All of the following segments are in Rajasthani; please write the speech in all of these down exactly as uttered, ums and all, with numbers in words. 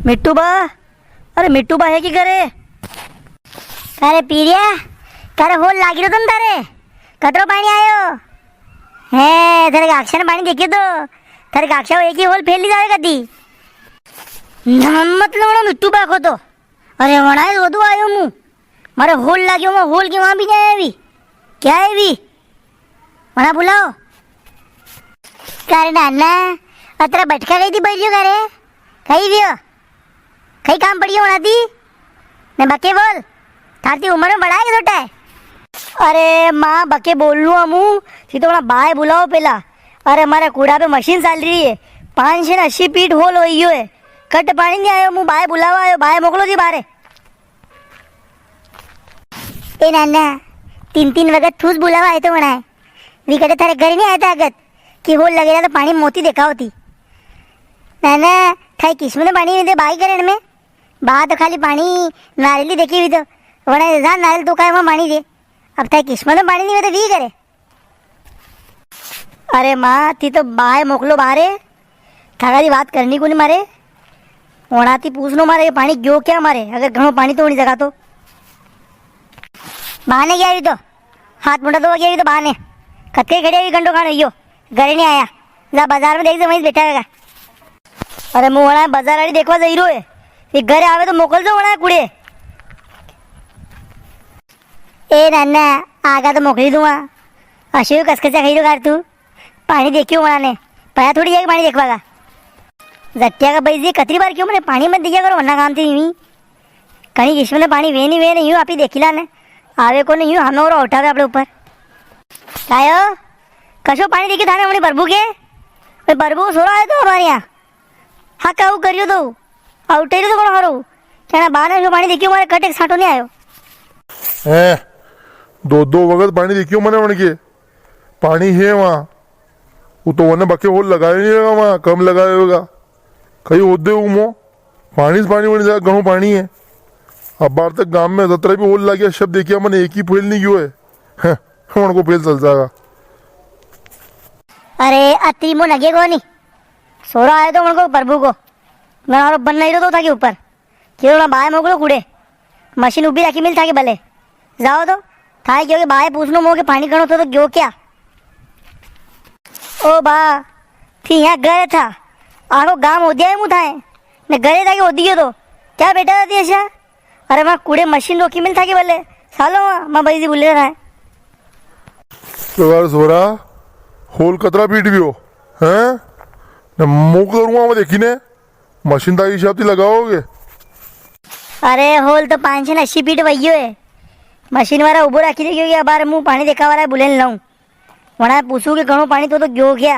मिट्टू बा, अरे मिट्टू बा है की करे? अरे पीरिया, थारे होल लागी रो तम थारे, कतरो पाणी आयो? है, थारे काक्षा ने पाणी देखियो तो, थारे काक्षा एक ही होल फेल नी जावे कदी। नाम मत लो ना मिट्टू बा को तो। अरे वणाए रोदू आयो मु। मारे होल लाग्यो, मैं होल के वां भी नी आया भी। क्या है भी? वणा बुलाओ। करे नाना, अतरा बटका कई थी बैठियो करे? कई वियो? कई काम पड़ियो वणा थी? ने बके बोल, थारती उम्र में बड़ा है कि छोटा है? अरे माँ, बके बोल लूँ हमू, थी तो वणा बाय बुलाओ पेला। अरे मारे कूड़ा पे मशीन चाल री है, पाँच सौ अस्सी फीट होल होई गयो है, कट पाणी नी आयो, मु बाय बुलावा आयो, बाय मोकलो थी बारे। ए नाना, तीन तीन वगत थूस बुलावा आयो तो वणाए। वी कटे थारे घर नी आया था अगत कि होल लगेला तो पाणी मोती देखा होती। नाना, थाई किस्मत में पाणी नी दे बाई करण में। बा तो खाली पाणी नारेली देखी हुई तो। वणाए जा नारेल तो काय वहाँ पाणी दे। अब थाई किस्मत में पाणी नी वे तो वी करे। अरे माँ, थी तो बाय मोकलो बारे। थारा री बात करनी कोनी मारे। वणा थी पूछनो मारे, पाणी गयो क्या मारे? अगर घणो पाणी तो होनी जगह तो। बाने गया अभी तो। हाथ मुंडा धोवा गया अभी तो बाने। कतके खड़े अभी घंटो खान होइयो। घरे नी आया। जा बाजार में देख, वहीं बैठा होगा। अरे, मु वणा बाजार आड़ी देखवा जई रो है। ये घरे आवे तो मोकल दो वणा कुड़े। ए नाना, आगा तो मोकली दूंगा। अशो कसकसा खाई रो कार तू। पाणी देखियो वणा ने। पया थोड़ी जाके पाणी देखवा का। जट्टिया का भाई जी, कतरी बार क्यों मने पाणी मत दिया करो, वरना काम थी यूं ही। कणी किस्मत में पाणी वे नी वे नी, यूं आप ही देखी ला ने। आवे कोनी यूं हमें और उठावे आपणे ऊपर। कायो, कशो पाणी देखी थाने अपने प्रभु के? मैं प्रभु सोरा आयो तो हमारे यहाँ। हाँ, कहू करियो तो। आउटेरियो तो कोण हारो? कहना बाने जो पाणी देखियो, मारे कट एक सांटो नी आयो। हैं, दो दो वगत पाणी देखियो मने वणके। पाणी है वहाँ। वो तो वने बके होल लगायो नी होगा वहाँ, कम लगायो होगा। कई होदे उमो, पाणी से पाणी बनी जाए, घणो पाणी है। अबार तक गाम में जतरा भी होल लाग्या, सब देखिया मने, एक ही फेल नी गयो है। हैं, वणको फेल चल जाएगा। अरे, अतरी मो लगे कोनी। सोरो आयो तो वणको प्रभु को। घणारो बन नी रो तो थाके ऊपर। क्यों ना बाय मोकलो कूड़े। मशीन उबी राखी मिल थाके भले। जाओ तो। थाए क्यों के बाय पूछनो मो के पाणी घणो थो तो गयो क्या? ओ बा, थी यहाँ घरे था। आखो गाम होदिया है मु थाए। ने घरे था के होदी गयो तो। क्या बेटा था थी ऐसा? अरे माँ कूड़े मशीन रोकी मिल थाके भले। सालो माँ, माँ भाई जी बोले रहा है। तो यार सोरा, होल कतरा फीट भी हो, हैं? ने मु करूँगा मैं देखी ने। मशीन ता हिसाब ती लगाओगे? अरे, होल तो पाँच सौ अस्सी फीट वइयो है। मशीन वाला उबो राखी दे, क्योंकि अबार मु पाणी देखा वाला बुलेन लाऊं। वणा पूछू के घणो पाणी तो, तो गयो क्या?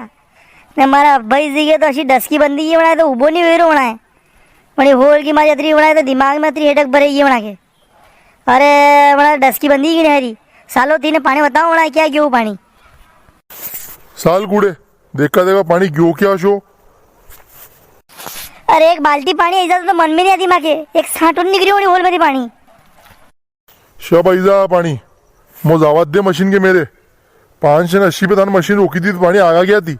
ने मारा भाई जी के तो असी डसकी बंदी की वणा तो उबो नी वेरो वणा है। वणी होल की मारी अतरी वणा है तो दिमाग में अतरी हेडक भरे ये वणा के। अरे, वणा डसकी बंदी की नी हरी। सालो, तीने पाणी बताओ, वणा क्या गयो पाणी? साल कूड़े, देखा देखा पाणी गयो क्या शो? अरे, एक बाल्टी पाणी आई जातो तो मन में नी आती माके। एक सांटो नी निकली होनी होल में थी पाणी। शा भाई जा पाणी, मो जावा दे मशीन के मेरे। पाँच सौ अस्सी पे थाने मशीन रोकी थी तो पाणी आगा गया थी।